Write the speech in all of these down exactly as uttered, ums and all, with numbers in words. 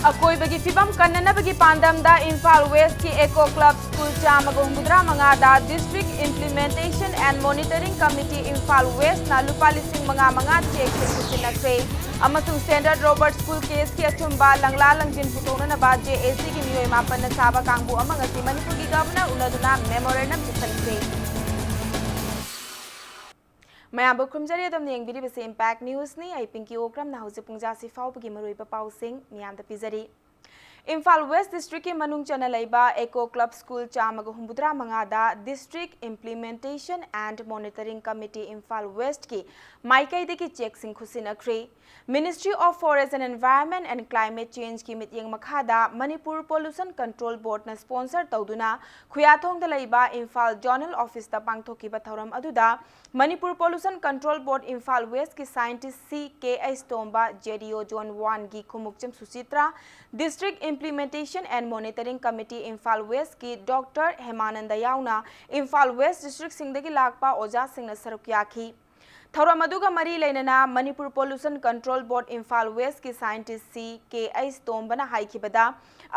ꯑꯀꯣꯏꯕꯒꯤ ꯐꯤꯕꯝ ꯀꯟꯅꯅꯕꯒꯤ ꯄꯥꯟꯗꯝꯗ ꯏꯝꯐꯥꯜ ꯋꯦꯁꯀꯤ ꯑꯦꯀꯣ ꯀ꯭ꯂꯕ ꯁ꯭ꯀꯨꯜ ꯆꯥꯝꯃꯒ ꯍꯨꯝꯐꯨꯇꯔꯥ ꯃꯉꯥꯗ District Implementation and Monitoring Committee Imphal ꯋꯦꯁꯅ ꯂꯨꯄꯥ ꯂꯤꯁꯤꯡ ꯃꯉꯥ ꯃꯉꯥ ꯆꯦꯛ ꯁꯤꯟ ꯈꯨꯠꯁꯤꯟꯅꯈ꯭ꯔꯦ꯫ ꯑꯃꯁꯨꯡ ꯁꯦꯟꯗ꯭ꯔꯠ ꯔꯣꯕꯔꯠ ꯁ꯭ꯀꯨꯜ ꯀꯦꯁꯀꯤ ꯑꯆꯨꯝꯕ ꯂꯪꯂꯥ ꯂꯪꯖꯤꯟ ꯄꯨꯊꯣꯛꯅꯅꯕ ꯖꯦ ꯑꯦ ꯁꯤꯒꯤ ꯃꯤꯑꯣꯏ ꯃꯥꯄꯟꯅ ꯁꯥꯕ ꯀꯥꯡꯕꯨ ꯑꯃ ꯉꯁꯤ ꯃꯅꯤꯄꯨꯔꯒꯤ ꯒꯕꯔꯅꯔ ꯎꯅꯗꯨꯅ ꯃꯦꯃꯣꯔꯦꯟꯗꯝ ꯄꯤꯁꯤꯟꯈ꯭ꯔꯦ꯫ ꯃꯌꯥꯝꯕꯨ ꯈꯨꯔꯨꯝꯖꯔꯤ꯫ ꯑꯗꯣꯝꯅ ꯌꯦꯡꯕꯤꯔꯤꯕꯁꯤ ꯏꯝꯄꯦꯛ ꯅ꯭ꯌꯨꯁꯅꯤ꯫ ꯑꯩ ꯄꯤꯡꯀꯤ ꯑꯣꯀ꯭ꯔꯝꯅ ꯍꯧꯖꯤꯛ ꯄꯨꯡ ꯖꯥꯁꯤ ꯐꯥꯎꯕꯒꯤ ꯃꯔꯨꯑꯣꯏꯕ ꯄꯥꯎꯁꯤꯡ ꯃꯤꯌꯥꯝꯗ ꯄꯤꯖꯔꯤ꯫ ꯏꯝꯐꯥꯜ ꯋꯦꯁ ꯗꯤꯁꯇ꯭ꯔꯤꯛꯀꯤ ꯃꯅꯨꯡ ꯆꯟꯅ ꯂꯩꯕ ꯑꯦꯀꯣ ꯀ꯭ꯂꯕ ꯁ꯭ꯀꯨꯜ ꯆꯥꯝꯃꯒ ꯍꯨꯝꯐꯨꯇꯔꯥ ꯃꯉꯥꯗ District Implementation and Monitoring Committee Imphal ꯋꯦꯁꯀꯤ ꯃꯥꯏꯀꯩꯗꯒꯤ ꯆꯦꯛꯁꯤꯡ ꯈꯨꯠꯁꯤꯟꯅꯈ꯭ꯔꯦ꯫ Ministry of Forest and Environment and Climate Changeꯀꯤ ꯃꯤꯠꯌꯦꯡ ꯃꯈꯥꯗ ꯃꯅꯤꯄꯨꯔ Pollution Control Boardꯅ sponsor ꯇꯧꯗꯨꯅ ꯈꯨꯌꯥꯊꯣꯡꯗ ꯂꯩꯕ ꯏꯝꯐꯥꯜ Zonal Officeꯇ ꯄꯥꯡꯊꯣꯛꯈꯤꯕ ꯊꯧꯔꯝ ꯑꯗꯨꯗ Manipur Pollution Control Board Imphal ꯋꯦꯁꯀꯤ scientist ꯁꯤ ꯀꯦ ꯑꯩꯆ ꯇꯣꯝꯕ, ꯖꯦ ꯗꯤ ꯑꯣ Zone Oneꯒꯤ Khumukcham ꯁꯨꯆꯤꯇ꯭ꯔꯥ, District Implementation and Monitoring Committee Imphal ꯋꯦꯁꯀꯤ ꯗꯣꯛꯇꯔ ꯍꯦꯃꯥꯅꯟꯗ ꯌꯥꯎꯅ ꯏꯝꯐꯥꯜ ꯋꯦꯁ ꯗꯤꯁꯇ꯭ꯔꯤꯛꯁꯤꯡꯗꯒꯤ ꯂꯥꯛꯄ ꯑꯣꯖꯥꯁꯤꯡꯅ ꯁꯔꯨꯛ ꯌꯥꯈꯤ꯫ ꯊꯧꯔꯝ ꯑꯗꯨꯒ ꯃꯔꯤ ꯂꯩꯅꯅ Manipur Pollution Control Board Imphal ꯋꯦꯁꯀꯤ scientist ꯁꯤ ꯀꯦ ꯑꯩꯆ ꯇꯣꯝꯕꯅ ꯍꯥꯏꯈꯤꯕꯗ,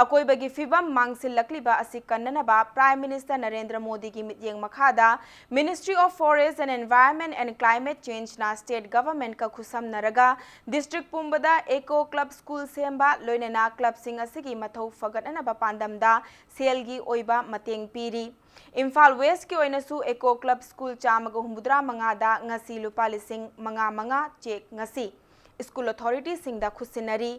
ꯑꯀꯣꯏꯕꯒꯤ ꯐꯤꯕꯝ ꯃꯥꯡꯁꯤꯜꯂꯛꯂꯤꯕ ꯑꯁꯤ ꯀꯟꯅꯅꯕ Prime Minister ꯅꯔꯦꯟꯗ꯭ꯔ ꯃꯣꯗꯤꯒꯤ ꯃꯤꯠꯌꯦꯡ ꯃꯈꯥꯗ Ministry of Forest and Environment and Climate Changeꯅ state governmentꯀ ꯈꯨꯠꯁꯝꯅꯔꯒ district ꯄꯨꯝꯕꯗ eco club school ꯁꯦꯝꯕ, ꯂꯣꯏꯅꯅ clubꯁꯤꯡ ꯑꯁꯤꯒꯤ ꯃꯊꯧ ꯐꯒꯠꯅꯅꯕ ꯄꯥꯟꯗꯝꯗ ꯁꯦꯜꯒꯤ ꯑꯣꯏꯕ ꯃꯇꯦꯡ ꯄꯤꯔꯤ꯫ ꯏꯝꯐꯥꯜ ꯋꯦꯁꯀꯤ ꯑꯣꯏꯅꯁꯨ eco club school ꯆꯥꯝꯃꯒ ꯍꯨꯝꯐꯨꯇꯔꯥ ꯃꯉꯥꯗ ꯉꯁꯤ ꯂꯨꯄꯥ ꯂꯤꯁꯤꯡ ꯃꯉꯥ ꯃꯉꯥ ꯆꯦꯛ ꯉꯁꯤ school authorityꯁꯤꯡꯗ ꯈꯨꯠꯁꯤꯟꯅꯔꯤ꯫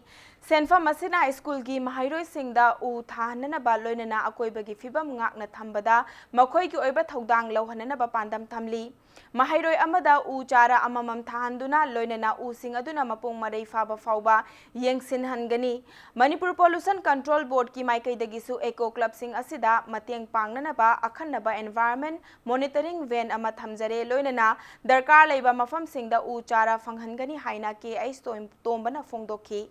ꯁꯦꯟꯐꯝ ꯑꯁꯤꯅ ꯁ꯭ꯀꯨꯜꯒꯤ ꯃꯍꯩꯔꯣꯏꯁꯤꯡꯗ ꯎ ꯊꯥꯍꯟꯅꯅꯕ, ꯂꯣꯏꯅꯅ ꯑꯀꯣꯏꯕꯒꯤ ꯐꯤꯕꯝ ꯉꯥꯛꯅ ꯊꯝꯕꯗ ꯃꯈꯣꯏꯒꯤ ꯑꯣꯏꯕ ꯊꯧꯗꯥꯡ ꯂꯧꯍꯟꯅꯅꯕ ꯄꯥꯟꯗꯝ ꯊꯝꯂꯤ꯫ ꯃꯍꯩꯔꯣꯏ ꯑꯃꯗ ꯎ ꯆꯥꯔꯥ ꯑꯃꯃꯝ ꯊꯥꯍꯟꯗꯨꯅ, ꯂꯣꯏꯅꯅ ꯎꯁꯤꯡ ꯑꯗꯨꯅ ꯃꯄꯨꯡ ꯃꯔꯩ ꯐꯥꯕ ꯐꯥꯎꯕ ꯌꯦꯡꯁꯤꯟꯍꯟꯒꯅꯤ꯫ ꯃꯅꯤꯄꯨꯔ Pollution Control Boardꯀꯤ ꯃꯥꯏꯀꯩꯗꯒꯤꯁꯨ eco clubꯁꯤꯡ ꯑꯁꯤꯗ ꯃꯇꯦꯡ ꯄꯥꯡꯅꯅꯕ ꯑꯈꯟꯅꯕ environment monitoring van ꯑꯃ ꯊꯝꯖꯔꯦ, ꯂꯣꯏꯅꯅ ꯗꯔꯀꯥꯔ ꯂꯩꯕ ꯃꯐꯝꯁꯤꯡꯗ ꯎ ꯆꯥꯔꯥ ꯐꯪꯍꯟꯒꯅꯤ ꯍꯥꯏꯅ ꯀꯦ ꯑꯩꯆ ꯇꯣꯝ-, ꯇꯣꯝꯕꯅ ꯐꯣꯡꯗꯣꯛꯈꯤ꯫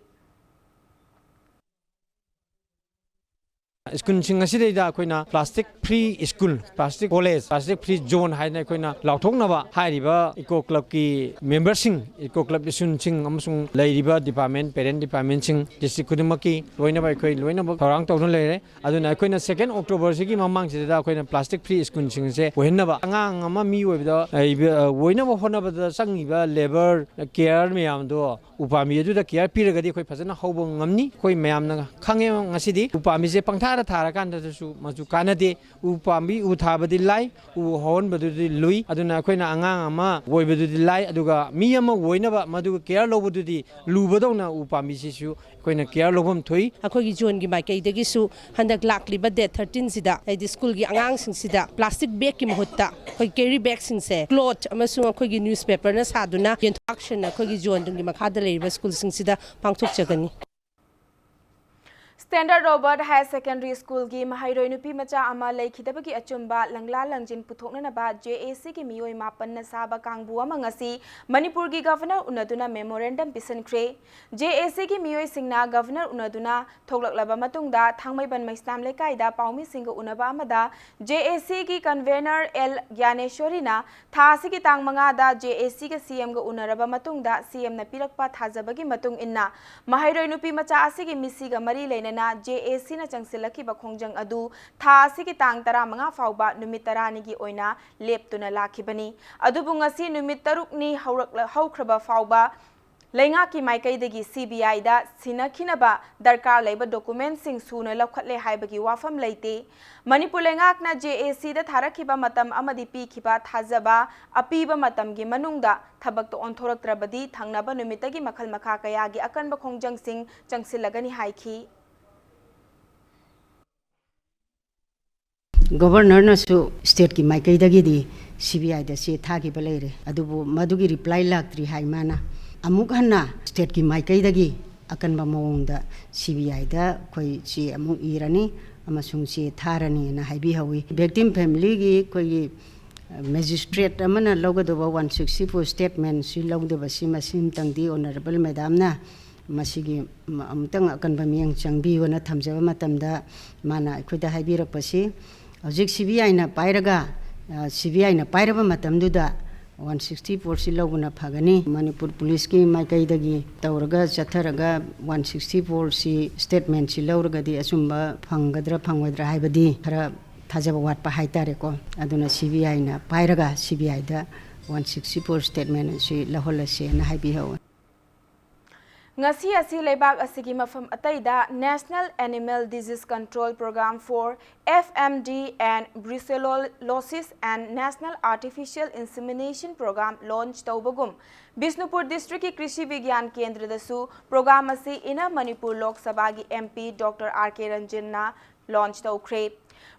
ꯁ꯭ꯀꯨꯜꯁꯤꯡ ꯑꯁꯤꯗꯩꯗ ꯑꯩꯈꯣꯏꯅ plastic free school, plastic college, plastic free zone ꯍꯥꯏꯅ ꯑꯩꯈꯣꯏꯅ ꯂꯥꯎꯊꯣꯛꯅꯕ ꯍꯥꯏꯔꯤꯕ ꯏꯀꯣ ꯀ꯭ꯂꯕꯀꯤ ꯃꯦꯝꯕꯔꯁꯤꯡ, ꯏꯀꯣ ꯀ꯭ꯂꯕ ꯏꯁꯇꯨꯗꯦꯟꯠꯁꯤꯡ ꯑꯃꯁꯨꯡ ꯂꯩꯔꯤꯕ ꯗꯤꯄꯥꯔꯠꯃꯦꯟ, ꯄꯦꯔꯦꯟ ꯗꯤꯄꯥꯔꯠꯃꯦꯟꯁꯤꯡ, ꯗꯤꯁꯇ꯭ꯔꯤꯛ ꯈꯨꯗꯤꯡꯃꯛꯀꯤ ꯂꯣꯏꯅꯃꯛ ꯑꯩꯈꯣꯏ ꯂꯣꯏꯅꯃꯛ ꯊꯧꯔꯥꯡ ꯇꯧꯗꯨꯅ ꯂꯩꯔꯦ꯫ ꯑꯗꯨꯅ ꯑꯩꯈꯣꯏꯅ second Octoberꯁꯤꯒꯤ ꯃꯃꯥꯡꯁꯤꯗ ꯑꯩꯈꯣꯏꯅ plastic free ꯁ꯭ꯀꯨꯜꯁꯤꯡꯁꯦ ꯑꯣꯏꯍꯟꯅꯕ, ꯑꯉꯥꯡ ꯑꯃ ꯃꯤ ꯑꯣꯏꯕꯗ, ꯑ, ꯑꯣꯏꯅꯕ ꯍꯣꯠꯅꯕꯗ ꯆꯪꯉꯤꯕ ꯂꯦꯕꯔ, ꯀꯦꯌꯔ ꯃꯌꯥꯝꯗꯣ ꯎꯄꯥꯝꯕꯤ ꯑꯗꯨꯗ ꯀꯦꯌꯔ ꯄꯤꯔꯒꯗꯤ ꯑꯩꯈꯣꯏ ꯐꯖꯅ ꯍꯧꯕ ꯉꯝꯅꯤ꯫ ꯑꯩꯈꯣꯏ ꯃꯌꯥꯝꯅ ꯈꯪꯉꯦ, ꯉꯁꯤꯗꯤ ꯎꯄꯥꯝꯕꯤꯁꯦ ꯄꯪꯊꯥꯗ ꯊꯥꯔꯀꯥꯟꯗꯁꯨ ꯃꯆꯨ ꯀꯥꯟꯅꯗꯦ꯫ ꯎ ꯄꯥꯝꯕꯤ ꯎ ꯊꯥꯕꯗꯤ ꯂꯥꯏ, ꯎ ꯍꯧꯍꯟꯕꯗꯨꯗꯤ ꯂꯨꯏ꯫ ꯑꯗꯨꯅ ꯑꯩꯈꯣꯏꯅ ꯑꯉꯥꯡ ꯑꯃ ꯑꯣꯏꯕꯗꯨꯗꯤ ꯂꯥꯏ, ꯑꯗꯨꯒ ꯃꯤ ꯑꯃ ꯑꯣꯏꯅꯕ ꯃꯗꯨꯒ ꯀꯦꯌꯔ ꯂꯧꯕꯗꯨꯗꯤ ꯂꯨꯕꯗꯧꯅ ꯎ ꯄꯥꯝꯕꯤꯁꯤꯁꯨ ꯑꯩꯈꯣꯏꯅ ꯀꯦꯌꯔ ꯂꯧꯐꯝ ꯊꯣꯛꯏ꯫ ꯑꯩꯈꯣꯏꯒꯤ ꯖꯣꯟꯒꯤ ꯃꯥꯏꯀꯩꯗꯒꯤꯁꯨ ꯍꯟꯗꯛ ꯂꯥꯛꯂꯤꯕ date thirteenꯁꯤꯗ, ꯍꯥꯏꯗꯤ ꯁ꯭ꯀꯨꯜꯒꯤ ꯑꯉꯥꯡꯁꯤꯡꯁꯤꯗ ꯄ꯭ꯂꯥꯁꯇꯤꯛ ꯕꯦꯒꯀꯤ ꯃꯍꯨꯠꯇ ꯑꯩꯈꯣꯏ ꯀꯦꯔꯤ ꯕꯦꯒꯁꯤꯡꯁꯦ ꯀ꯭ꯂꯣꯠ ꯑꯃꯁꯨꯡ ꯑꯩꯈꯣꯏꯒꯤ ꯅ꯭ꯌꯨꯁꯄꯦꯄꯔꯅ ꯁꯥꯗꯨꯅ ꯌꯦꯟꯊꯣꯛ ꯑꯦꯛꯁꯟ ꯑꯩꯈꯣꯏꯒꯤ ꯖꯣꯟꯒꯤ ꯃꯈꯥꯗ ꯂꯩꯔꯤꯕ ꯁ꯭ꯀꯨꯜꯁꯤꯡꯁꯤꯗ ꯄꯥꯡꯊꯣꯛꯆꯒꯅꯤ꯫ Standard Robert Higher Secondary Schoolꯒꯤ ꯃꯍꯩꯔꯣꯏ ꯅꯨꯄꯤ ꯃꯆꯥ ꯑꯃ ꯂꯩꯈꯤꯗꯕꯒꯤ ꯑꯆꯨꯝꯕ ꯂꯪꯂꯥ ꯂꯪꯖꯤꯟ ꯄꯨꯊꯣꯛꯅꯅꯕ JACꯒꯤ ꯃꯤꯑꯣꯏ ꯃꯥꯄꯟꯅ ꯁꯥꯕ ꯀꯥꯡꯕꯨ ꯑꯃ ꯉꯁꯤ ꯃꯅꯤꯄꯨꯔꯒꯤ ꯒꯚꯔꯅꯔ ꯎꯅꯗꯨꯅ memorandum ꯄꯤꯁꯤꯟꯈ꯭ꯔꯦ꯫ JACꯒꯤ ꯃꯤꯑꯣꯏꯁꯤꯡꯅ ꯒꯚꯔꯅꯔ ꯎꯅꯗꯨꯅ ꯊꯣꯛꯂꯛꯂꯕ ꯃꯇꯨꯡꯗ ꯊꯥꯡꯃꯩꯕꯟ ꯃꯩꯁꯅꯥꯝ ꯂꯩꯀꯥꯏꯗ ꯄꯥꯎꯃꯤꯁꯤꯡꯒ ꯎꯅꯕ ꯑꯃꯗ JACꯒꯤ convener L ꯒ꯭ꯌꯥꯅꯦꯁꯣꯔꯤꯅ ꯊꯥ ꯑꯁꯤꯒꯤ ꯇꯥꯡ ꯃꯉꯥꯗ JACꯒ CMꯒ ꯎꯅꯔꯕ ꯃꯇꯨꯡꯗ CMꯅ ꯄꯤꯔꯛꯄ ꯊꯥꯖꯕꯒꯤ ꯃꯇꯨꯡ ꯏꯟꯅ ꯃꯍꯩꯔꯣꯏ ꯅꯨꯄꯤ ꯃꯆꯥ ꯑꯁꯤꯒꯤ ꯃꯤꯁꯤꯒ ꯃꯔꯤ ꯂꯩꯅꯅ JACꯅ ꯆꯪꯁꯤꯜꯂꯛꯈꯤꯕ ꯈꯣꯡꯖꯪ ꯑꯗꯨ ꯊꯥ ꯑꯁꯤꯒꯤ ꯇꯥꯡ ꯇꯔꯥꯃꯉꯥ ꯐꯥꯎꯕ ꯅꯨꯃꯤꯠ ꯇꯔꯥꯅꯤꯒꯤ ꯑꯣꯏꯅ ꯂꯦꯞꯇꯨꯅ ꯂꯥꯛꯈꯤꯕꯅꯤ꯫ ꯑꯗꯨꯕꯨ ꯉꯁꯤ ꯅꯨꯃꯤꯠ ꯇꯔꯨꯛꯅꯤ ꯍꯧꯔꯛꯂ-, ꯍꯧꯈ꯭ꯔꯕ ꯐꯥꯎꯕ ꯂꯩꯉꯥꯛꯀꯤ ꯃꯥꯏꯀꯩꯗꯒꯤ CBIꯗ ꯁꯤꯟꯅꯈꯤꯅꯕ ꯗꯔꯀꯥꯔ ꯂꯩꯕ documentꯁꯤꯡ ꯁꯨꯅ ꯂꯧꯈꯠꯂꯦ ꯍꯥꯏꯕꯒꯤ ꯋꯥꯐꯝ ꯂꯩꯇꯦ꯫ ꯃꯅꯤꯄꯨꯔ ꯂꯩꯉꯥꯛꯅ JACꯗ ꯊꯥꯔꯛꯈꯤꯕ ꯃꯇꯝ ꯑꯃꯗꯤ ꯄꯤꯈꯤꯕ ꯊꯥꯖꯕ ꯑꯄꯤꯕ ꯃꯇꯝꯒꯤ ꯃꯅꯨꯡꯗ ꯊꯕꯛꯇ ꯑꯣꯟꯊꯣꯔꯛꯇ꯭ꯔꯕꯗꯤ ꯊꯪꯅꯕ ꯅꯨꯃꯤꯠꯇꯒꯤ ꯃꯈꯜ ꯃꯈꯥ ꯀꯌꯥꯒꯤ ꯑꯀꯟꯕ ꯈꯣꯡꯖꯪꯁꯤꯡ ꯆꯪꯁꯤꯜꯂꯒꯅꯤ ꯍꯥꯏꯈꯤ꯫ ꯒꯣꯚꯔꯅꯔꯅꯁꯨ stateꯀꯤ ꯃꯥꯏꯀꯩꯗꯒꯤꯗꯤ CBIꯗ ꯆꯦ ꯊꯥꯈꯤꯕ ꯂꯩꯔꯦ, ꯑꯗꯨꯕꯨ ꯃꯗꯨꯒꯤ reply ꯂꯥꯛꯇ꯭ꯔꯤ ꯍꯥꯏ꯫ ꯃꯥꯅ ꯑꯃꯨꯛ ꯍꯟꯅ stateꯀꯤ ꯃꯥꯏꯀꯩꯗꯒꯤ ꯑꯀꯟꯕ ꯃꯑꯣꯡꯗ CBIꯗ ꯑꯩꯈꯣꯏ ꯆꯦ ꯑꯃꯨꯛ ꯏꯔꯅꯤ ꯑꯃꯁꯨꯡ ꯆꯦ ꯊꯥꯔꯅꯤꯅ ꯍꯥꯏꯕꯤꯍꯧꯋꯤ꯫ Victim familyꯒꯤ ꯑꯩꯈꯣꯏꯒꯤ magistrate ꯑꯃꯅ ꯂꯧꯒꯗꯧꯕ one sixty four statementꯁꯤ ꯂꯧꯗꯕꯁꯤ ꯃꯁꯤꯝꯇꯪꯗꯤ honourable madamꯅ ꯃꯁꯤꯒꯤ ꯑꯃꯨꯛꯇꯪ ꯑꯀꯟꯕ ꯃꯤꯠꯌꯦꯡ ꯆꯪꯕꯤꯌꯨꯅ ꯊꯝꯖꯕ ꯃꯇꯝꯗ, ꯃꯥꯅ ꯑꯩꯈꯣꯏꯗ ꯍꯥꯏꯕꯤꯔꯛꯄꯁꯤ, ꯍꯧꯖꯤꯛ ꯁꯤ ꯕꯤ ꯑꯥꯏꯅ ꯄꯥꯏꯔꯒ, ꯁꯤ ꯕꯤ ꯑꯥꯏꯅ ꯄꯥꯏꯔꯕ ꯃꯇꯝꯗꯨꯗ ꯋꯥꯟ ꯁꯤꯛꯁꯇꯤ ꯐꯣꯔꯁꯤ ꯂꯧꯕꯅ ꯐꯒꯅꯤ꯫ ꯃꯅꯤꯄꯨꯔ ꯄꯨꯂꯤꯁꯀꯤ ꯃꯥꯏꯀꯩꯗꯒꯤ ꯇꯧꯔꯒ ꯆꯠꯊꯔꯒ ꯋꯥꯟ ꯁꯤꯛꯁꯇꯤ ꯐꯣꯔꯁꯤ ꯁ꯭ꯇꯦꯠꯃꯦꯟꯁꯤ ꯂꯧꯔꯒꯗꯤ ꯑꯆꯨꯝꯕ ꯐꯪꯒꯗ꯭ꯔꯥ ꯐꯪꯉꯣꯏꯗ꯭ꯔꯥ ꯍꯥꯏꯕꯗꯤ ꯈꯔ ꯊꯥꯖꯕ ꯋꯥꯠꯄ ꯍꯥꯏꯇꯥꯔꯦꯀꯣ꯫ ꯑꯗꯨꯅ ꯁꯤ ꯕꯤ ꯑꯥꯏꯅ ꯄꯥꯏꯔꯒ ꯁꯤ ꯕꯤ ꯑꯥꯏꯗ ꯋꯥꯟ ꯁꯤꯛꯁꯇꯤ ꯐꯣꯔ ꯁ꯭ꯇꯦꯠꯃꯦꯟ ꯑꯁꯤ ꯂꯧꯍꯜꯂꯁꯦꯅ ꯍꯥꯏꯕꯤꯍꯧꯋꯦ꯫ ꯉꯁꯤ ꯑꯁꯤ ꯂꯩꯕꯥꯛ ꯑꯁꯤꯒꯤ ꯃꯐꯝ ꯑꯇꯩꯗ National Animal Disease Control Program for F M D and Brucellosis and National Artificial Insemination Program launch ꯇꯧꯕꯒꯨꯝ, Bishnupur districtꯀꯤ Krishi ꯕꯤꯒ꯭ꯌꯥꯟ ꯀꯦꯟꯗ꯭ꯔꯗꯁꯨ program ꯑꯁꯤ Inner Manipur Lok Sabhaꯒꯤ M P Doctor R K Ranjanꯅ launch ꯇꯧꯈ꯭ꯔꯦ꯫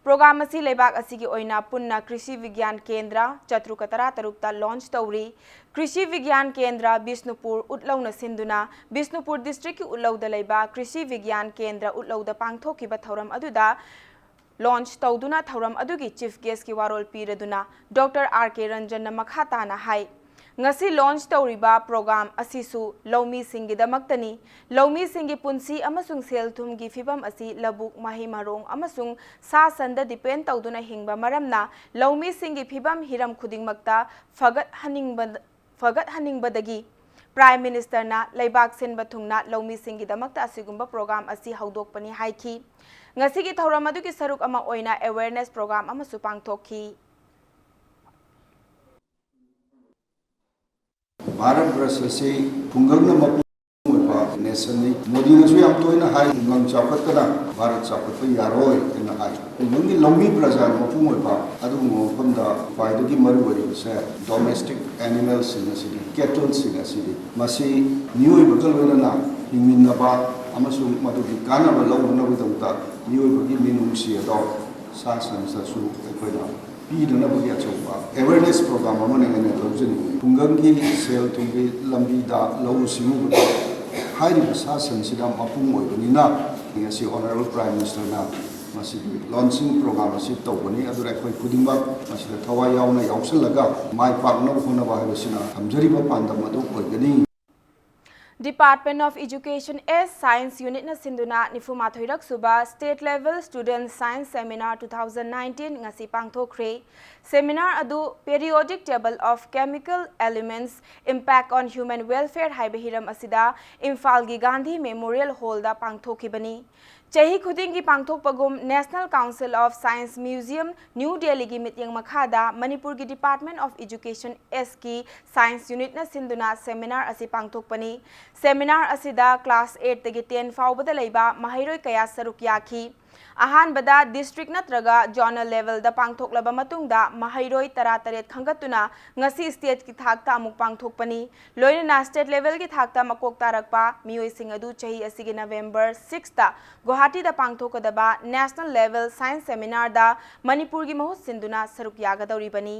Program ꯑꯁꯤ ꯂꯩꯕꯥꯛ ꯑꯁꯤꯒꯤ ꯑꯣꯏꯅ ꯄꯨꯟꯅ ꯀ꯭ꯔꯤꯁꯤ ꯕꯤꯒ꯭ꯌꯥꯟ ꯀꯦꯟꯗ꯭ꯔ ꯆꯥꯇ꯭ꯔꯨꯛꯀ ꯇꯔꯥꯇꯔꯨꯛꯇ launch ꯇꯧꯔꯤ꯫ ꯀ꯭ꯔꯤꯁꯤ ꯕꯤꯒ꯭ꯌꯥꯟ ꯀꯦꯟꯗ꯭ꯔ ꯕꯤꯁꯅꯨꯄꯨꯔ ꯎꯠꯂꯧꯅ ꯁꯤꯟꯗꯨꯅ ꯕꯤꯁꯅꯨꯄꯨꯔ districtꯀꯤ ꯎꯠꯂꯧꯗ ꯂꯩꯕ ꯀ꯭ꯔꯤꯁꯤ ꯕꯤꯒ꯭ꯌꯥꯟ ꯀꯦꯟꯗ꯭ꯔ ꯎꯠꯂꯧꯗ ꯄꯥꯡꯊꯣꯛꯈꯤꯕ ꯊꯧꯔꯝ ꯑꯗꯨꯗ launch ꯇꯧꯗꯨꯅ ꯊꯧꯔꯝ ꯑꯗꯨꯒꯤ chief guestꯀꯤ ꯋꯥꯔꯣꯜ ꯄꯤꯔꯗꯨꯅ Doctor R K Ranjanꯅ ꯃꯈꯥ ꯇꯥꯅ ꯍꯥꯏ, ꯉꯁꯤ launch ꯇꯧꯔꯤꯕ program ꯑꯁꯤꯁꯨ ꯂꯧꯃꯤꯁꯤꯡꯒꯤꯗꯃꯛꯇꯅꯤ꯫ ꯂꯧꯃꯤꯁꯤꯡꯒꯤ ꯄꯨꯟꯁꯤ ꯑꯃꯁꯨꯡ ꯁꯦꯜ ꯊꯨꯝꯒꯤ ꯐꯤꯕꯝ ꯑꯁꯤ ꯂꯧꯕꯨꯛ, ꯃꯍꯩ ꯃꯔꯣꯡ ꯑꯃꯁꯨꯡ ꯁꯥ ꯁꯟꯗ depend ꯇꯧꯗꯨꯅ ꯍꯤꯡꯕ ꯃꯔꯝꯅ, ꯂꯧꯃꯤꯁꯤꯡꯒꯤ ꯐꯤꯕꯝ ꯍꯤꯔꯝ ꯈꯨꯗꯤꯡꯃꯛꯇ ꯐꯒꯠꯍꯟꯅꯤꯡꯕ, ꯐꯒꯠꯍꯟꯅꯤꯡꯕꯗꯒꯤ Prime Ministerꯅ ꯂꯩꯕꯥꯛ ꯁꯤꯟꯕ ꯊꯨꯡꯅ ꯂꯧꯃꯤꯁꯤꯡꯒꯤꯗꯃꯛꯇ ꯑꯁꯤꯒꯨꯝꯕ program ꯑꯁꯤ ꯍꯧꯗꯣꯛꯄꯅꯤ ꯍꯥꯏꯈꯤ꯫ ꯉꯁꯤꯒꯤ ꯊꯧꯔꯝ ꯑꯗꯨꯒꯤ ꯁꯔꯨꯛ ꯑꯃ ꯑꯣꯏꯅ awareness program ꯑꯃꯁꯨ ꯄꯥꯡꯊꯣꯛꯈꯤ꯫ ꯚꯥꯔꯠ ꯕꯔꯁ ꯑꯁꯤ ꯈꯨꯡꯒꯪꯅ ꯃꯄꯨꯡ ꯑꯣꯏꯕ nationꯅꯤ꯫ ꯃꯣꯗꯤꯅꯁꯨ ꯌꯥꯝ ꯇꯣꯏꯅ ꯍꯥꯏ, ꯈꯨꯡꯒꯪ ꯆꯥꯎꯈꯠꯇꯅ ꯚꯥꯔꯠ ꯆꯥꯎꯈꯠꯄ ꯌꯥꯔꯣꯏ ꯍꯥꯏꯅ ꯍꯥꯏ꯫ ꯈꯨꯡꯒꯪꯒꯤ ꯂꯧꯃꯤ ꯄ꯭ꯔꯖꯥꯅ ꯃꯄꯨꯡ ꯑꯣꯏꯕ ꯑꯗꯨꯒꯨꯝꯕ ꯃꯐꯝꯗ ꯈ꯭ꯋꯥꯏꯗꯒꯤ ꯃꯔꯨ ꯑꯣꯏꯔꯤꯕꯁꯦ domestic animalꯁꯤꯡ ꯑꯁꯤꯅꯤ, cattleꯁꯤꯡ ꯑꯁꯤꯅꯤ꯫ ꯃꯁꯤ ꯃꯤꯑꯣꯏꯕꯒ ꯂꯣꯏꯅꯅ ꯍꯤꯡꯃꯤꯟꯅꯕ ꯑꯃꯁꯨꯡ ꯃꯗꯨꯒꯤ ꯀꯥꯟꯅꯕ ꯂꯧꯅꯅꯕꯒꯤꯗꯃꯛꯇ ꯃꯤꯑꯣꯏꯕꯒꯤ ꯃꯤꯅꯨꯡꯁꯤ ꯑꯗꯣ ꯁꯥ ꯁꯟꯁꯤꯗꯁꯨ ꯑꯩꯈꯣꯏꯅ ꯄꯤꯅꯅꯕꯒꯤ ꯑꯆꯧꯕ awareness program ꯑꯃꯅꯤ ꯍꯥꯏꯅ ꯂꯧꯖꯅꯤꯡꯏ꯫ ꯈꯨꯡꯒꯪꯒꯤ ꯁꯦꯜ ꯊꯨꯝꯒꯤ ꯂꯝꯕꯤꯗ ꯂꯧꯎ ꯁꯤꯡꯎꯕꯗ ꯍꯥꯏꯔꯤꯕ ꯁꯥ ꯁꯟꯁꯤꯅ ꯃꯄꯨꯡ ꯑꯣꯏꯕꯅꯤꯅ ꯉꯁꯤ Honourable Prime Ministerꯅ ꯃꯁꯤꯒꯤ launching program ꯑꯁꯤ ꯇꯧꯕꯅꯤ꯫ ꯑꯗꯨꯅ ꯑꯩꯈꯣꯏ ꯈꯨꯗꯤꯡꯃꯛ ꯃꯁꯤꯗ ꯊꯋꯥꯏ ꯌꯥꯎꯅ ꯌꯥꯎꯁꯜꯂꯒ ꯃꯥꯏ ꯄꯥꯛꯅꯕ ꯍꯣꯠꯅꯕ ꯍꯥꯏꯕꯁꯤꯅ ꯊꯝꯖꯔꯤꯕ ꯄꯥꯟꯗꯝ ꯑꯗꯨ ꯑꯣꯏꯒꯅꯤ꯫ Department of Education S Science Unit ꯅ ꯁꯤꯟꯗꯨꯅ ꯅꯤꯐꯨ ꯃꯥꯊꯣꯏꯔꯛ ꯁꯨꯕ State Level Student Science Seminar two thousand nineteen ꯉꯁꯤ ꯄꯥꯡꯊꯣꯛꯈ꯭ꯔꯦ꯫ Seminar ꯑꯗꯨ Periodic Table of Chemical Elements Impact on Human Welfare ꯍꯥꯏꯕ ꯍꯤꯔꯝ ꯑꯁꯤꯗ ꯏꯝꯐꯥꯜꯒꯤ ꯒꯥꯟꯙꯤ Memorial Hall ꯗ ꯄꯥꯡꯊꯣꯛꯈꯤꯕꯅꯤ꯫ ꯆꯍꯤ ꯈꯨꯗꯤꯡꯒꯤ ꯄꯥꯡꯊꯣꯛꯄꯒꯨꯝ National Council of Science Museum, New Delhi ꯒꯤ ꯃꯤꯠꯌꯦꯡ ꯃꯈꯥꯗ ꯃꯅꯤꯄꯨꯔꯒꯤ Department of Education S ꯀꯤ Science Unit ꯅ ꯁꯤꯟꯗꯨꯅ seminar ꯑꯁꯤ ꯄꯥꯡꯊꯣꯛꯄꯅꯤ꯫ Seminar ꯑꯁꯤꯗ class eight ꯇꯒꯤ ten ꯐꯥꯎꯕꯗ ꯂꯩꯕ ꯃꯍꯩꯔꯣꯏ ꯀꯌꯥ ꯁꯔꯨꯛ ꯌꯥꯈꯤ꯫ ꯑꯍꯥꯟꯕꯗ district ꯅꯠꯇ꯭ꯔꯒ zonal level ꯗ ꯄꯥꯡꯊꯣꯛꯂꯕ ꯃꯇꯨꯡꯗ ꯃꯍꯩꯔꯣꯏ ꯇꯔꯥꯇꯔꯦꯠ ꯈꯟꯒꯠꯇꯨꯅ ꯉꯁꯤ state ꯀꯤ ꯊꯥꯛꯇ ꯑꯃꯨꯛ ꯄꯥꯡꯊꯣꯛꯄꯅꯤ꯫ ꯂꯣꯏꯅꯅ state level ꯒꯤ ꯊꯥꯛꯇ ꯃꯀꯣꯛ ꯇꯥꯔꯛꯄ ꯃꯤꯑꯣꯏꯁꯤꯡ ꯑꯗꯨ ꯆꯍꯤ ꯑꯁꯤꯒꯤ November six ꯇ ꯒꯨꯋꯥꯍꯥꯇꯤꯗ ꯄꯥꯡꯊꯣꯛꯀꯗꯕ National Level Science Seminar ꯗ ꯃꯅꯤꯄꯨꯔꯒꯤ ꯃꯍꯨꯠ ꯁꯤꯟꯗꯨꯅ ꯁꯔꯨꯛ ꯌꯥꯒꯗꯧꯔꯤꯕꯅꯤ꯫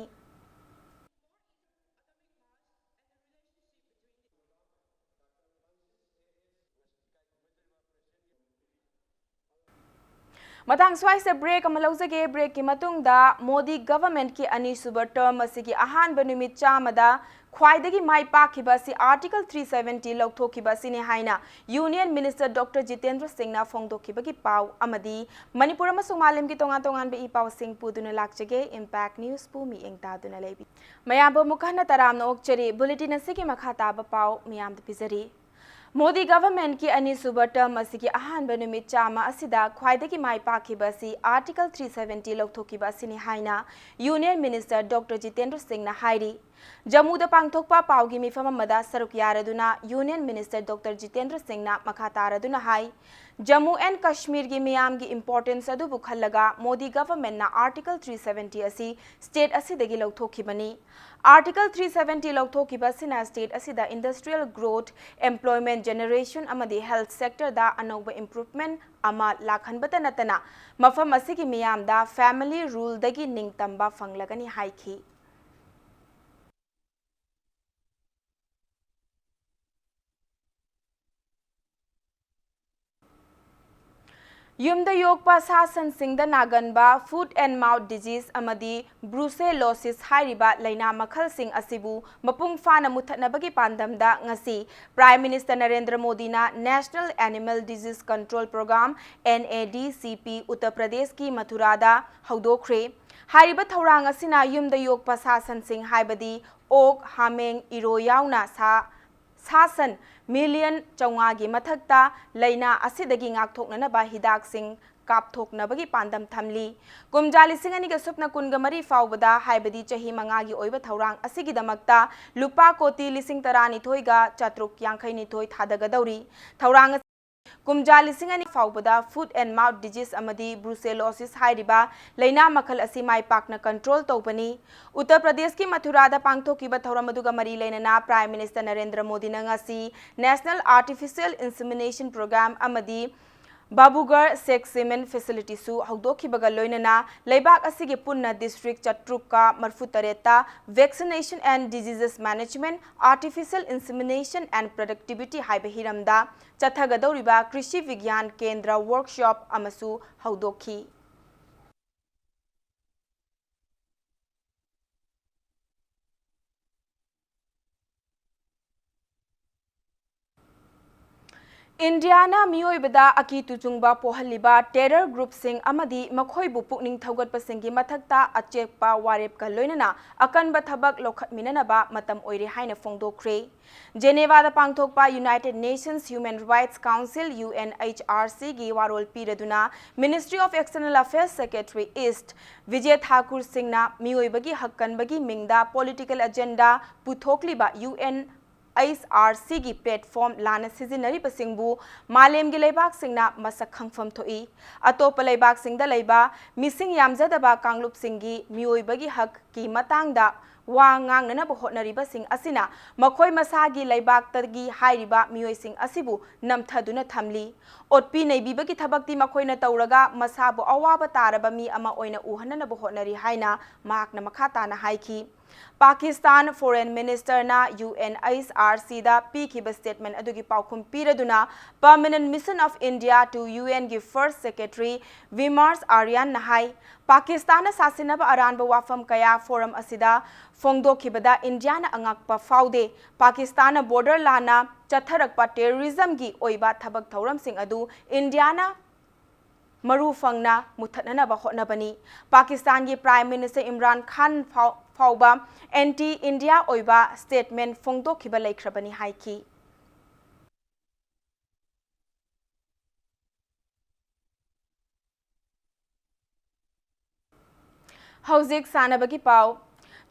ꯃꯇꯥꯡ ꯁ꯭ꯋꯥꯏꯁꯤꯗ break ꯑꯃ ꯂꯧꯖꯒꯦ꯫ Break ꯀꯤ ꯃꯇꯨꯡꯗ ꯃꯣꯗꯤ government ꯀꯤ ꯑꯅꯤꯁꯨꯕ term ꯑꯁꯤꯒꯤ ꯑꯍꯥꯟꯕ ꯅꯨꯃꯤꯠ ꯆꯥꯝꯃꯗ ꯈ꯭ꯋꯥꯏꯗꯒꯤ ꯃꯥꯏ ꯄꯥꯛꯈꯤꯕ ꯑꯁꯤ Article three seventy ꯂꯧꯊꯣꯛꯈꯤꯕ ꯑꯁꯤꯅꯤ ꯍꯥꯏꯅ Union Minister Doctor Jitendra Singh ꯅ ꯐꯣꯡꯗꯣꯛꯈꯤꯕꯒꯤ ꯄꯥꯎ ꯑꯃꯗꯤ ꯃꯅꯤꯄꯨꯔ ꯑꯃꯁꯨꯡ ꯃꯥꯂꯦꯝꯒꯤ ꯇꯣꯉꯥꯟ ꯇꯣꯉꯥꯟꯕ ꯏ ꯄꯥꯎꯁꯤꯡ ꯄꯨꯗꯨꯅ ꯂꯥꯛꯆꯒꯦ꯫ Impact News ꯄꯨ ꯃꯤꯠꯌꯦꯡ ꯇꯥꯗꯨꯅ ꯂꯩꯕꯤ꯫ ꯃꯌꯥꯝꯕꯨ ꯑꯃꯨꯛ ꯍꯟꯅ ꯇꯔꯥꯝꯅ ꯑꯣꯛꯆꯔꯤ꯫ Bulletin ꯑꯁꯤꯒꯤ ꯃꯈꯥ ꯇꯥꯕ ꯄꯥꯎ ꯃꯤꯌꯥꯝꯗ ꯄꯤꯖꯔꯤ꯫ ꯃꯣꯗꯤ government ꯀꯤ ꯑꯅꯤꯁꯨꯕ term ꯑꯁꯤꯒꯤ ꯑꯍꯥꯟꯕ ꯅꯨꯃꯤꯠ ꯆꯥꯝꯃ ꯑꯁꯤꯗ ꯈ꯭ꯋꯥꯏꯗꯒꯤ ꯃꯥꯏ ꯄꯥꯛꯈꯤꯕ ꯑꯁꯤ Article three seventy ꯂꯧꯊꯣꯛꯈꯤꯕ ꯑꯁꯤꯅꯤ ꯍꯥꯏꯅ Union Minister Doctor Jitendra Singh ꯅ ꯍꯥꯏꯔꯤ꯫ ꯖꯝꯃꯨꯗ ꯄꯥꯡꯊꯣꯛꯄ ꯄꯥꯎꯒꯤ ꯃꯤꯐꯝ ꯑꯃꯗ ꯁꯔꯨꯛ ꯌꯥꯔꯗꯨꯅ Union Minister Doctor Jitendra Singh ꯅ ꯃꯈꯥ ꯇꯥꯔꯗꯨꯅ ꯍꯥꯏ, ꯖꯝꯃꯨ and ꯀꯥꯁꯃꯤꯔꯒꯤ ꯃꯤꯌꯥꯝꯒꯤ importance ꯑꯗꯨꯕꯨ ꯈꯜꯂꯒ ꯃꯣꯗꯤ government ꯅ Article three seventy ꯑꯁꯤ state ꯑꯁꯤꯗꯒꯤ ꯂꯧꯊꯣꯛꯈꯤꯕꯅꯤ꯫ Article three seventy ꯂꯧꯊꯣꯛꯈꯤꯕ ꯑꯁꯤꯅ state ꯑꯁꯤꯗ industrial growth, employment generation ꯑꯃꯗꯤ health sector ꯗ ꯑꯅꯧꯕ improvement ꯑꯃ ꯂꯥꯛꯍꯟꯕꯇ ꯅꯠꯇꯅ ꯃꯐꯝ ꯑꯁꯤꯒꯤ ꯃꯤꯌꯥꯝꯗ family rule ꯗꯒꯤ ꯅꯤꯡꯇꯝꯕ ꯐꯪꯂꯒꯅꯤ ꯍꯥꯏꯈꯤ꯫ ꯌꯨꯝꯗ ꯌꯣꯛꯄ ꯁꯥ ꯁꯟꯁꯤꯡꯗ ꯅꯥꯒꯟꯕ foot and mouth disease ꯑꯃꯗꯤ brucellosis ꯍꯥꯏꯔꯤꯕ ꯂꯥꯏꯅꯥ ꯃꯈꯜꯁꯤꯡ ꯑꯁꯤꯕꯨ ꯃꯄꯨꯡ ꯐꯥꯅ ꯃꯨꯠꯊꯠꯅꯕꯒꯤ ꯄꯥꯟꯗꯝꯗ ꯉꯁꯤ Prime Minister ꯅꯔꯦꯟꯗ꯭ꯔ ꯃꯣꯗꯤꯅ National Animal Disease Control Program, NADCP, Uttar ꯄ꯭ꯔꯗꯦꯁꯀꯤ ꯃꯊꯨꯔꯥꯗ ꯍꯧꯗꯣꯛꯈ꯭ꯔꯦ꯫ ꯍꯥꯏꯔꯤꯕ ꯊꯧꯔꯥꯡ ꯑꯁꯤꯅ ꯌꯨꯝꯗ ꯌꯣꯛꯄ ꯁꯥ ꯁꯟꯁꯤꯡ ꯍꯥꯏꯕꯗꯤ ꯑꯣꯛ, ꯍꯥꯃꯦꯡ, ꯏꯔꯣ ꯌꯥꯎꯅ ꯁꯥ ꯁꯥ ꯁꯟ ꯃꯤꯂꯤꯌꯟ ꯆꯥꯝꯃꯉꯥꯒꯤ ꯃꯊꯛꯇ ꯂꯥꯏꯅꯥ ꯑꯁꯤꯗꯒꯤ ꯉꯥꯛꯊꯣꯛꯅꯅꯕ ꯍꯤꯗꯥꯛꯁꯤꯡ ꯀꯥꯞꯊꯣꯛꯅꯕꯒꯤ ꯄꯥꯟꯗꯝ ꯊꯝꯂꯤ꯫ ꯀꯨꯝꯖꯥ ꯂꯤꯁꯤꯡ ꯑꯅꯤꯒ ꯁꯨꯞꯅ ꯀꯨꯟꯒ ꯃꯔꯤ ꯐꯥꯎꯕꯗ, ꯍꯥꯏꯕꯗꯤ ꯆꯍꯤ ꯃꯉꯥꯒꯤ ꯑꯣꯏꯕ ꯊꯧꯔꯥꯡ ꯑꯁꯤꯒꯤꯗꯃꯛꯇ ꯂꯨꯄꯥ ꯀꯣꯇꯤ ꯂꯤꯁꯤꯡ ꯇꯔꯥꯅꯤꯊꯣꯏꯒ ꯆꯥꯇ꯭ꯔꯨꯛ ꯌꯥꯡꯈꯩꯅꯤꯊꯣꯏ ꯊꯥꯗꯒꯗꯧꯔꯤ꯫ ꯊꯧꯔꯥꯡ ꯑꯁꯤ ꯀꯨꯝꯖꯥ ꯂꯤꯁꯤꯡ ꯑꯅꯤ ꯐꯥꯎꯕꯗ foot and mouth disease ꯑꯃꯗꯤ brucellosis ꯍꯥꯏꯔꯤꯕ ꯂꯥꯏꯅꯥ ꯃꯈꯜ ꯑꯁꯤ ꯃꯥꯏ ꯄꯥꯛꯅ control ꯇꯧꯕꯅꯤ꯫ ꯎꯠꯇꯔ ꯄ꯭ꯔꯗꯦꯁꯀꯤ ꯃꯊꯨꯔꯥꯗ ꯄꯥꯡꯊꯣꯛꯈꯤꯕ ꯊꯧꯔꯝ ꯑꯗꯨꯒ ꯃꯔꯤ ꯂꯩꯅꯅ Prime Minister ꯅꯔꯦꯟꯗ꯭ꯔ ꯃꯣꯗꯤꯅ ꯉꯁꯤ National Artificial Insemination Program ꯑꯃꯗꯤ ꯕꯥꯕꯨꯒꯔ ꯁꯦꯛ ꯁꯤꯃꯦꯟ ꯐꯦꯁꯤꯂꯤꯇꯤꯁꯨ ꯍꯧꯗꯣꯛꯈꯤꯕꯒ ꯂꯣꯏꯅꯅ ꯂꯩꯕꯥꯛ ꯑꯁꯤꯒꯤ ꯄꯨꯟꯅ district ꯆꯥꯇ꯭ꯔꯨꯛꯀ ꯃꯔꯤꯐꯨꯇꯔꯦꯠꯇ Vaccination and Diseases Management, Artificial Insemination and Productivity ꯍꯥꯏꯕ ꯍꯤꯔꯝꯗ ꯆꯠꯊꯒꯗꯧꯔꯤꯕ ꯀ꯭ꯔꯤꯁꯤ ꯕꯤꯒ꯭ꯌꯥꯟ ꯀꯦꯟꯗ꯭ꯔ ꯋꯔꯛꯁꯣꯞ ꯑꯃꯁꯨ ꯍꯧꯗꯣꯛꯈꯤ꯫ ꯏꯟꯗꯤꯌꯥꯅ ꯃꯤꯑꯣꯏꯕꯗ ꯑꯀꯤ ꯇꯨꯖꯨꯡꯕ ꯄꯣꯛꯍꯜꯂꯤꯕ terror groupꯁꯤꯡ ꯑꯃꯗꯤ ꯃꯈꯣꯏꯕꯨ ꯄꯨꯛꯅꯤꯡ ꯊꯧꯒꯠꯄꯁꯤꯡꯒꯤ ꯃꯊꯛꯇ ꯑꯆꯦꯠꯄ ꯋꯥꯔꯦꯞꯀ ꯂꯣꯏꯅꯅ ꯑꯀꯟꯕ ꯊꯕꯛ ꯂꯧꯈꯠꯃꯤꯟꯅꯅꯕ ꯃꯇꯝ ꯑꯣꯏꯔꯦ ꯍꯥꯏꯅ ꯐꯣꯡꯗꯣꯛꯈ꯭ꯔꯦ꯫ ꯖꯦꯅꯦꯚꯥꯗ ꯄꯥꯡꯊꯣꯛꯄ United Nations Human Rights Council, UNHRCꯒꯤ ꯋꯥꯔꯣꯜ ꯄꯤꯔꯗꯨꯅ Ministry of External Affairs Secretary East Bijay Thakur ꯁꯤꯡꯅ ꯃꯤꯑꯣꯏꯕꯒꯤ ꯍꯛ ꯀꯟꯕꯒꯤ ꯃꯤꯡꯗ political agenda ꯄꯨꯊꯣꯛꯂꯤꯕ UNHRCꯒꯤ platform ꯂꯥꯟꯅ ꯁꯤꯖꯤꯟꯅꯔꯤꯕꯁꯤꯡꯕꯨ ꯃꯥꯂꯦꯝꯒꯤ ꯂꯩꯕꯥꯛꯁꯤꯡꯅ ꯃꯁꯛ ꯈꯪꯐꯝ ꯊꯣꯛꯏ꯫ ꯑꯇꯣꯞꯄ ꯂꯩꯕꯥꯛꯁꯤꯡꯗ ꯂꯩꯕ ꯃꯤꯁꯤꯡ ꯌꯥꯝꯖꯗꯕ ꯀꯥꯡꯂꯨꯞꯁꯤꯡꯒꯤ ꯃꯤꯑꯣꯏꯕꯒꯤ ꯍꯛꯀꯤ ꯃꯇꯥꯡꯗ ꯋꯥ ꯉꯥꯡꯅꯅꯕ ꯍꯣꯠꯅꯔꯤꯕꯁꯤꯡ ꯑꯁꯤꯅ ꯃꯈꯣꯏ ꯃꯁꯥꯒꯤ ꯂꯩꯕꯥꯛꯇꯒꯤ ꯍꯥꯏꯔꯤꯕ ꯃꯤꯑꯣꯏꯁꯤꯡ ꯑꯁꯤꯕꯨ ꯅꯝꯊꯗꯨꯅ ꯊꯝꯂꯤ꯫ ꯑꯣꯠꯄꯤ ꯅꯩꯕꯤꯕꯒꯤ ꯊꯕꯛꯇꯤ ꯃꯈꯣꯏꯅ ꯇꯧꯔꯒ ꯃꯁꯥꯕꯨ ꯑꯋꯥꯕ ꯇꯥꯔꯕ ꯃꯤ ꯑꯃ ꯑꯣꯏꯅ ꯎꯍꯟꯅꯅꯕ ꯍꯣꯠꯅꯔꯤ ꯍꯥꯏꯅ ꯃꯍꯥꯛꯅ ꯃꯈꯥ ꯇꯥꯅ ꯍꯥꯏꯈꯤ꯫ ꯄꯥꯀꯤꯁꯇꯥꯟ Foreign Ministerꯅ UNHRCꯗ ꯄꯤꯈꯤꯕ statement ꯑꯗꯨꯒꯤ ꯄꯥꯎꯈꯨꯝ ꯄꯤꯔꯗꯨꯅ Permanent Mission of India to UNꯒꯤ First Secretary Vimars Aryanꯅ ꯍꯥꯏ, ꯄꯥꯀꯤꯁꯇꯥꯟꯅ ꯁꯥꯁꯤꯟꯅꯕ ꯑꯔꯥꯟꯕ ꯋꯥꯐꯝ ꯀꯌꯥ forum ꯑꯁꯤꯗ ꯐꯣꯡꯗꯣꯛꯈꯤꯕꯗ ꯏꯟꯗꯤꯌꯥꯅ ꯑꯉꯛꯄ ꯐꯥꯎꯗꯦ꯫ ꯄꯥꯀꯤꯁꯇꯥꯟꯅ border ꯂꯥꯟꯅ ꯆꯠꯊꯔꯛꯄ terrorismꯒꯤ ꯑꯣꯏꯕ ꯊꯕꯛ ꯊꯧꯔꯝꯁꯤꯡ ꯑꯗꯨ ꯏꯟꯗꯤꯌꯥꯅ ꯃꯔꯨ ꯐꯪꯅ ꯃꯨꯊꯠꯅꯅꯕ ꯍꯣꯠꯅꯕꯅꯤ꯫ ꯄꯥꯀꯤꯁꯇꯥꯟꯒꯤ Prime Minister ꯏꯝꯔꯥꯟ ꯈꯥꯟ ꯐꯥꯎ-, ꯐꯥꯎꯕ anti India ꯑꯣꯏꯕ statement ꯐꯣꯡꯗꯣꯛꯈꯤꯕ ꯂꯩꯈ꯭ꯔꯕꯅꯤ ꯍꯥꯏꯈꯤ꯫ ꯍꯧꯖꯤꯛ ꯁꯥꯟꯅꯕꯒꯤ ꯄꯥꯎ꯫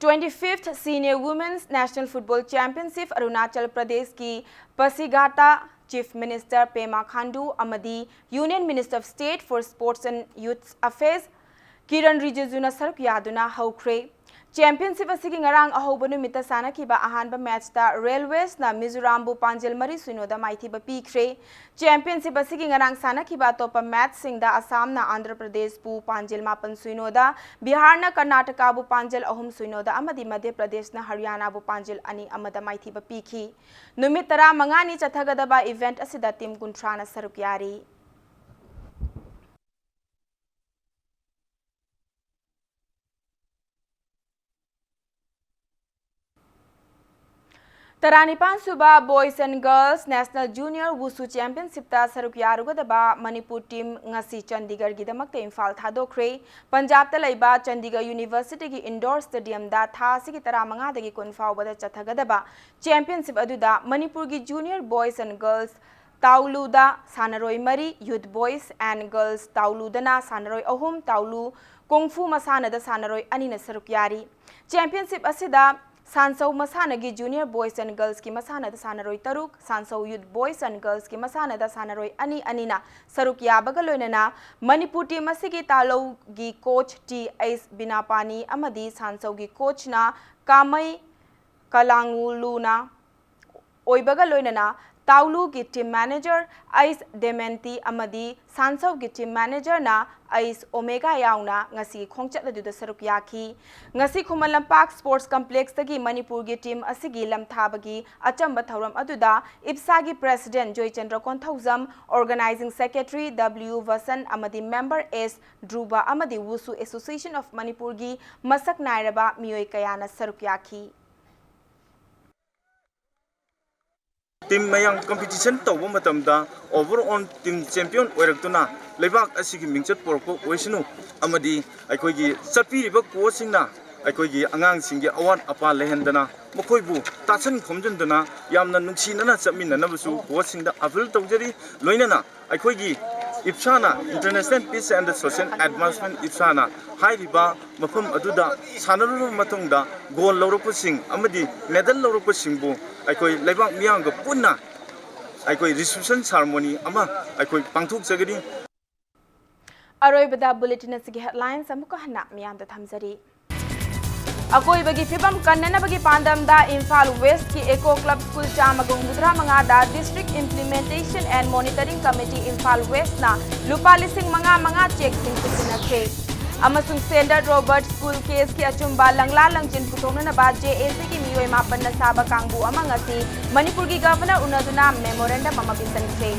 Twenty fifth Senior Women's National Football Championship Arunachal ꯄ꯭ꯔꯗꯦꯁꯀꯤ ꯄꯥꯁꯤꯘꯥꯠꯇ Chief Minister Pema Khandu ꯑꯃꯗꯤ Union Minister of State for Sports and Youth Affairs Kiran ꯔꯤꯖꯤꯖꯨꯅ ꯁꯔꯨꯛ ꯌꯥꯗꯨꯅ ꯍꯧꯈ꯭ꯔꯦ꯫ Championship ꯑꯁꯤꯒꯤ ꯉꯔꯥꯡ ꯑꯍꯧꯕ ꯅꯨꯃꯤꯠꯇ ꯁꯥꯟꯅꯈꯤꯕ ꯑꯍꯥꯟꯕ matchꯇ Railwaysꯅ ꯃꯤꯖꯣꯔꯥꯝꯕꯨ ꯄꯥꯟꯖꯜ ꯃꯔꯤ ꯁꯤꯅꯣꯗ ꯃꯥꯏꯊꯤꯕ ꯄꯤꯈ꯭ꯔꯦ꯫ Championship ꯑꯁꯤꯒꯤ ꯉꯔꯥꯡ ꯁꯥꯟꯅꯈꯤꯕ ꯑꯇꯣꯞꯄ matchꯁꯤꯡꯗ ꯑꯁꯥꯝꯅ ꯑꯟꯙ꯭ꯔ ꯄ꯭ꯔꯗꯦꯁꯄꯨ ꯄꯥꯟꯖꯤꯜ ꯃꯥꯄꯟ ꯁꯤꯅꯣꯗ, ꯕꯤꯍꯥꯔꯅ ꯀꯔꯅꯥꯇꯀꯥꯕꯨ ꯄꯥꯟꯖꯤꯜ ꯑꯍꯨꯝ ꯁꯤꯅꯣꯗ ꯑꯃꯗꯤ ꯃꯙ꯭ꯌ ꯄ꯭ꯔꯗꯦꯁꯅ ꯍꯔꯤꯌꯥꯅꯥꯕꯨ ꯄꯥꯟꯖꯤꯜ ꯑꯅꯤ ꯑꯃꯗ ꯃꯥꯏꯊꯤꯕ ꯄꯤꯈꯤ꯫ ꯅꯨꯃꯤꯠ ꯇꯔꯥꯃꯉꯥꯅꯤ ꯆꯠꯊꯒꯗꯕ event ꯑꯁꯤꯗ team ꯀꯨꯟꯊ꯭ꯔꯥꯅ ꯁꯔꯨꯛ ꯌꯥꯔꯤ꯫ ꯇꯔꯥꯅꯤꯄꯥꯟ ꯁꯨꯕ Boys and Girls National Junior Wushu Championshipꯇ ꯁꯔꯨꯛ ꯌꯥꯔꯨꯒꯗꯕ ꯃꯅꯤꯄꯨꯔ team ꯉꯁꯤ ꯆꯟꯗꯤꯒꯔꯒꯤꯗꯃꯛꯇ ꯏꯝꯐꯥꯜ ꯊꯥꯗꯣꯛꯈ꯭ꯔꯦ꯫ ꯄꯟꯖꯥꯕꯇ ꯂꯩꯕ ꯆꯟꯗꯤꯒꯔ Universityꯒꯤ indoor stadiumꯗ ꯊꯥ ꯑꯁꯤꯒꯤ ꯇꯔꯥꯃꯉꯥꯗꯒꯤ ꯀꯨꯟ ꯐꯥꯎꯕꯗ ꯆꯠꯊꯒꯗꯕ championship ꯑꯗꯨꯗ ꯃꯅꯤꯄꯨꯔꯒꯤ junior boys and girls ꯇꯥꯎꯂꯨꯗ ꯁꯥꯟꯅꯔꯣꯏ ꯃꯔꯤ, youth boys and girls ꯇꯥꯎꯂꯨꯗꯅ ꯁꯥꯟꯅꯔꯣꯏ ꯑꯍꯨꯝ, ꯇꯥꯎꯂꯨ ꯀꯣꯡꯐꯨ ꯃꯁꯥꯟꯅꯗ ꯁꯥꯟꯅꯔꯣꯏ ꯑꯅꯤꯅ ꯁꯔꯨꯛ ꯌꯥꯔꯤ꯫ Championship ꯑꯁꯤꯗ ꯁꯥꯟꯁꯧ ꯃꯁꯥꯟꯅꯒꯤ junior boys and girlsꯀꯤ ꯃꯁꯥꯟꯅꯗ ꯁꯥꯟꯅꯔꯣꯏ ꯇꯔꯨꯛ, ꯁꯥꯟꯁꯧ youth boys and girlsꯀꯤ ꯃꯁꯥꯟꯅꯗ ꯁꯥꯟꯅꯔꯣꯏ ꯑꯅꯤ ꯑꯅꯤꯅ ꯁꯔꯨꯛ ꯌꯥꯕꯒ ꯂꯣꯏꯅꯅ ꯃꯅꯤꯄꯨꯔ team ꯑꯁꯤꯒꯤ ꯇꯥꯂꯧꯒꯤ coach T H ꯕꯤꯅꯥꯄꯥꯅꯤ ꯑꯃꯗꯤ ꯁꯥꯟꯁꯧꯒꯤ coachꯅ ꯀꯥꯃꯩ ꯀꯂꯥꯡꯉꯨꯂꯨꯅ ꯑꯣꯏꯕꯒ ꯂꯣꯏꯅꯅ ꯇꯥꯎꯂꯨꯒꯤ team manager ꯑꯩꯁ ꯗꯦꯃꯦꯟꯇꯤ ꯑꯃꯗꯤ ꯁꯥꯟꯁꯧꯒꯤ team managerꯅ ꯑꯩꯁ ꯑꯣꯃꯦꯒꯥ ꯌꯥꯎꯅ ꯉꯁꯤꯒꯤ ꯈꯣꯡꯆꯠ ꯑꯗꯨꯗ ꯁꯔꯨꯛ ꯌꯥꯈꯤ꯫ ꯉꯁꯤ ꯈꯨꯃꯟ ꯂꯝꯄꯥꯛ sports complexꯇꯒꯤ ꯃꯅꯤꯄꯨꯔꯒꯤ team ꯑꯁꯤꯒꯤ ꯂꯝꯊꯥꯕꯒꯤ ꯑꯆꯝꯕ ꯊꯧꯔꯝ ꯑꯗꯨꯗ ꯏꯞꯁꯥꯒꯤ president Joychandra Konthoujam, organizing secretary W ꯚꯁꯟ ꯑꯃꯗꯤ member ꯑꯦꯁ ꯙ꯭ꯔꯨꯕ ꯑꯃꯗꯤ Wushu Association of ꯃꯅꯤꯄꯨꯔꯒꯤ ꯃꯁꯛ ꯅꯥꯏꯔꯕ ꯃꯤꯑꯣꯏ ꯀꯌꯥꯅ ꯁꯔꯨꯛ ꯌꯥꯈꯤ꯫ Team ꯃꯌꯥꯝ competition ꯇꯧꯕ ꯃꯇꯝꯗ overall team champion ꯑꯣꯏꯔꯛꯇꯨꯅ ꯂꯩꯕꯥꯛ ꯑꯁꯤꯒꯤ ꯃꯤꯡꯆꯠ ꯄꯨꯔꯛꯄ ꯑꯣꯏꯁꯅꯨ ꯑꯃꯗꯤ ꯑꯩꯈꯣꯏꯒꯤ ꯆꯠꯄꯤꯔꯤꯕ coachꯁꯤꯡꯅ ꯑꯩꯈꯣꯏꯒꯤ ꯑꯉꯥꯡꯁꯤꯡꯒꯤ ꯑꯋꯥꯠ ꯑꯄꯥ ꯂꯩꯍꯟꯗꯅ ꯃꯈꯣꯏꯕꯨ ꯇꯥꯁꯤꯟ ꯈꯣꯝꯖꯤꯟꯗꯨꯅ ꯌꯥꯝꯅ ꯅꯨꯡꯁꯤꯅꯅ ꯆꯠꯃꯤꯟꯅꯅꯕꯁꯨ coachꯁꯤꯡꯗ appeal ꯇꯧꯖꯔꯤ꯫ ꯂꯣꯏꯅꯅ ꯑꯩꯈꯣꯏꯒꯤ ꯏꯞꯁꯥꯅ International Peace and Social Advancement ꯏꯞꯁꯥꯅ ꯍꯥꯏꯔꯤꯕ ꯃꯐꯝ ꯑꯗꯨꯗ ꯁꯥꯟꯅꯔꯨꯔꯕ ꯃꯇꯨꯡꯗ gold ꯂꯧꯔꯛꯄꯁꯤꯡ ꯑꯃꯗꯤ medal ꯂꯧꯔꯛꯄꯁꯤꯡꯕꯨ ꯑꯩꯈꯣꯏ ꯂꯩꯕꯥꯛ ꯃꯤꯌꯥꯝꯒ ꯄꯨꯟꯅ ꯑꯩꯈꯣꯏ reception ceremony ꯑꯃ ꯑꯩꯈꯣꯏ ꯄꯥꯡꯊꯣꯛꯆꯒꯅꯤ꯫ ꯑꯔꯣꯏꯕꯗ bulletin ꯑꯁꯤꯒꯤ headlines ꯑꯃꯨꯛꯀ ꯍꯟꯅ ꯃꯤꯌꯥꯝꯗ ꯊꯝꯖꯔꯤ꯫ ꯑꯀꯣꯏꯕꯒꯤ ꯐꯤꯕꯝ ꯀꯟꯅꯅꯕꯒꯤ ꯄꯥꯟꯗꯝꯗ ꯏꯝꯐꯥꯜ Westꯀꯤ Eco Club School ꯆꯥꯝꯃꯒ ꯍꯨꯝꯐꯨꯇꯔꯥ ꯃꯉꯥꯗ District Implementation and Monitoring Committee Imphal Westꯅ ꯂꯨꯄꯥ ꯂꯤꯁꯤꯡ ꯃꯉꯥ ꯃꯉꯥ chequeꯁꯤꯡ ꯈꯨꯠꯁꯤꯟꯅꯈ꯭ꯔꯦ꯫ ꯑꯃꯁꯨꯡ Saint Robert School caseꯀꯤ ꯑꯆꯨꯝꯕ ꯂꯪꯂꯥ ꯂꯪꯖꯤꯟ ꯄꯨꯊꯣꯛꯅꯅꯕ JACꯒꯤ ꯃꯤꯑꯣꯏ ꯃꯥꯄꯟꯅ ꯁꯥꯕ ꯀꯥꯡꯕꯨ ꯑꯃ ꯉꯁꯤ ꯃꯅꯤꯄꯨꯔꯒꯤ Governor ꯎꯅꯗꯨꯅ memorandum ꯑꯃ ꯄꯤꯁꯤꯟꯈ꯭ꯔꯦ꯫